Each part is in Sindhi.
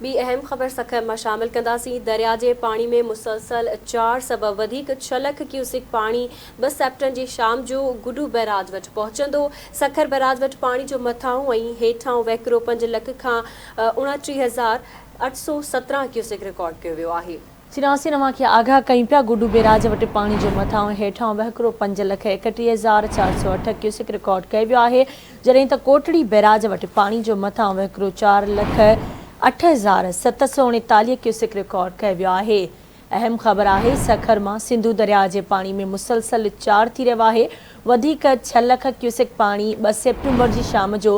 ٻي اهم خبر سکر مان شامل ڪنداسين، درياء جي پاڻي ۾ مسلسل چاڙهه سبب وڌيڪ ڇهه لک ڪيوسڪ پاڻي ٻه سيپٽن جي شام جو گڊو بئراج وٽ پهچندو. سکر بئراج وٽ پاڻي جو مٿانهون ۽ هيٺانهون وهڪرو پنج لک کان 29817 ڪيوسڪ رڪارڊ ڪيو ويو آهي. چراسين اوهان کي آگاهه ڪيون پيا، گڊو بيراج وٽ پاڻي جو مٿانهون هيٺانهون وهڪرو 531408 ڪيوسڪ رڪارڊ ڪيو ويو آهي، جڏهن ته ڪوٽڙي بيراج وٽ پاڻي جو مٿانهون وهڪرو 408739 ڪيوسڪ رڪارڊ ڪيو ويو آهي. اهم خبر آهي سکر مان سنڌو درياهه جي پاڻي ۾ مسلسل چاڙهه ٿي رهيو آهي، وڌيڪ ڇهه لک ڪيوسڪ پاڻي ٻه سيپٽمبر جي شام جو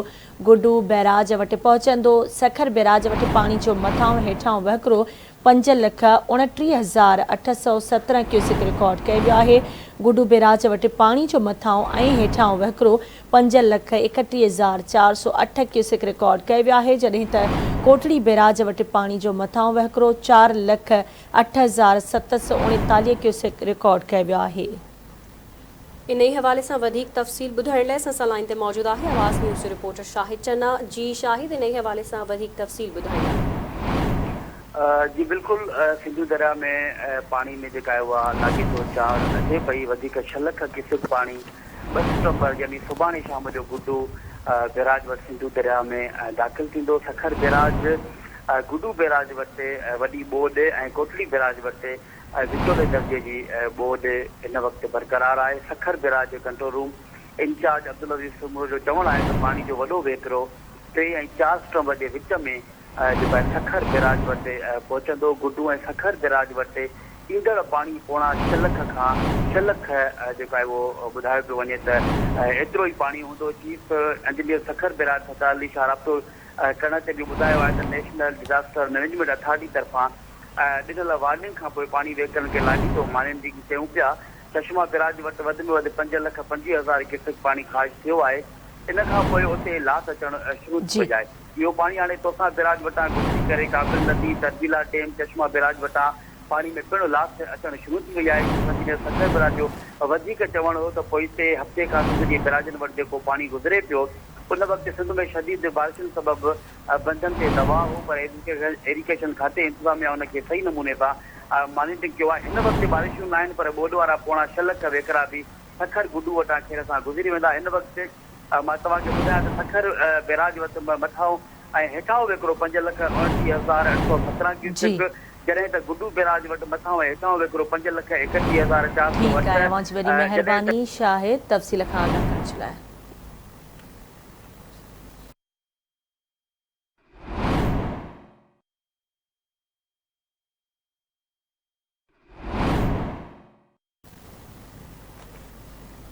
گڊو بيراج وٽ پهچندو، سکر بيراج وٽ پاڻي جو مٿانهون هيٺانهون وهڪرو 529817 ڪيوسڪ رڪارڊ ڪيو ويو آهي، گڊو بيراج وٽ پاڻي جو مٿانهون ۽ هيٺانهون وهڪرو 531408 ڪيوسڪ رڪارڊ ڪيو ويو آهي، جڏهن ته ڪوٽڙي بيراج وٽ پاڻي جو مٿانهون وهڪرو 408739 ڪيوسڪ رڪارڊ ڪيو ويو آهي. انهي حوالي سان وڌيڪ تفصيل ٻڌائڻ لاء اسان سان لائين تي موجود آهي آواز نيوز جو رپورٽر شاهد چنا جي شاهد انهي حوالي سان وڌيڪ تفصيل ٻڌائيندا. جي بلڪل سنڌو درياء ۾ پاڻي ۾ جيڪا آهي اها لاڳيتو چاڙهه اچي پئي وڌيڪ ڇهه لک ڪيوسڪ پاڻي ٻه سيپٽمبر يعني سڀاڻي شام جو گڊو بيراج وٽ سنڌو درياء ۾ داخل ٿيندو سکر بيراج گڊو بيراج وٽ وڏي ٻوڏ ۽ ڪوٽڙي بيراج وٽ ۽ وچولي درجي جي ٻوڏ هن وقت برقرار آهي، سکر بيراج جي control room incharge Abdul Aziz Soomro جو چوڻ آهي ته پاڻي جو وڏو وهڪرو ٽي ۽ چار سيپٽمبر جي وچ ۾ جيڪو آهي سکر بيراج وٽ پهچندو، گڊو ۽ سکر بيراج وٽ ايندڙ پاڻي پوڻا ڇهه لک کان ڇهه لک جيڪو آهي اهو ٻڌايو پيو وڃي ته ايترو ئي پاڻي هوندو، chief engineer Sukkur barrage Sattar Ali Shah رابطو ڪرڻ تي به ٻڌايو آهي ته نيشنل ڊزاسٽر مئنيجمينٽ اٿارٽي طرفان ڏنل وارننگ کانپوء پاڻي وهڪرن کي لاڳيتو مانيٽرنگ ڪيون پيا، چشما بئراج وٽ وڌ ۾ وڌ 5,25,000 ڪيوسڪ پاڻي خارج ٿيو آهي، ان کانپوء اتي لاٿ اچڻ شروع ٿي وئي آهي، اهو پاڻي هاڻي توسان بئراج وٽان گذري ڪري ڪابل ندي، تربيلا ڊيم، چشما بئراج وٽان پاڻي ۾ پڻ لاٿ اچڻ شروع ٿي وئي آهي، چيف انجنيئر سکر بئراج جو وڌيڪ چوڻ هو ته پوئتي هفتي کان سنڌ جي بئراجن وٽ جيڪو پاڻي گذري پيو ان وقت سنڌ ۾ شديد بارشن سبب بندن تي دٻاء هو پر ايريگيشن کاتي انتظاميا ان کي صحيح نموني سان مانيٽرنگ ڪيو آهي. هن وقت بارشون ناهن پر ٻوڏ وارا پوڻا ڇهه لک ويڪرا به سکر گڊو وٽان خير سان گذري ويندا. هن وقت مان توهان کي ٻڌايان ته سکر بئراج وٽ مٿانهون ۽ هيٺانهون ويڪرو 529817 ڪيوسڪ جڏهن ته گڊو بئراج وٽ مٿانهون ۽ هيٺانهون ويڪرو پنج لک ايڪٽيهه هزار چار سؤ ٺيڪ اٺ آهي اوهان جي وڏي جڏهن ته مهرباني شاهد تفصيل کان آگاهه ڪرڻ جي لاء.